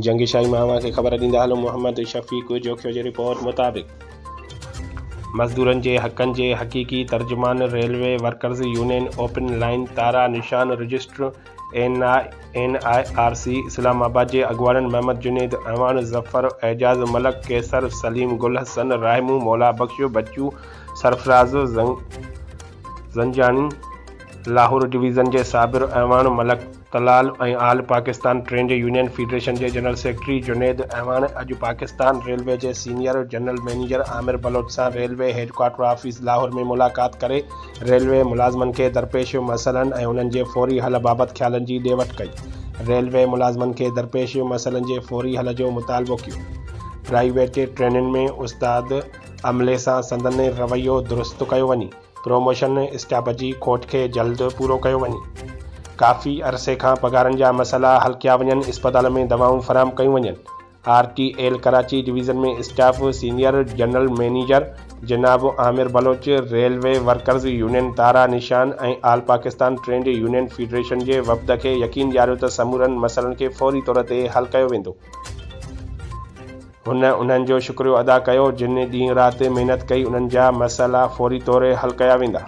جنگشاهي مان اوهان کي خبر ڏيندا هلون محمد شفيق جوکيو جي رپورٽ مطابق مزدورن جي حقن جي حقيقي ترجمان railway workers union open line Tara Nishan register N I R C Islamabad جي اڳواڻن محمد جنيد اعواڻ، ظفر اعجاز ملڪ، قيصر سليم، گل حسن راهمون، مولا بخش بچو، سرفراز زنجاڻي، لاهور ڊويزن جي Sabir Awan, Malik Talal ۽ all Pakistan trade union federation جي جنرل سيڪريٽري جنيد اعواڻ اڄ پاڪستان ريلوي جي senior general manager Amir Baloch سان railway headquarter office Lahore ۾ ملاقات ڪري ريلوي ملازمن کي درپيش مسئلن ۽ انهن جي فوري حل بابت خيالن جي ڏي وٺ ڪئي. ريلوي ملازمن کي درپيش مسئلن جي فوري حل جو مطالبو ڪيو. پرائيويٽ ٽرينن ۾ استاد عملي سان سندن رويو درست ڪيو وڃي. پروموشن اسٽاف جي کوٽ کي جلد پورو ڪيو وڃي. ڪافي عرصي کان پگهارن جا مسئلا حل ڪيا وڃن، اسپتالن ۾ دوائون فراهم ڪيون وڃن. R T L Karachi division ۾ staff senior general manager جناب Amir Baloch, railway workers union Tara Nishan ۽ all Pakistan trade union federation جي وفد کي يقين ڏياريو ته سمورن مسئلن کي فوري طور تي حل ڪيو ويندو. هن انهن جو شڪريو ادا ڪيو جن ڏينهن رات محنت ڪئي انهن جا مسئلا فوري طور حل ڪيا ويندا.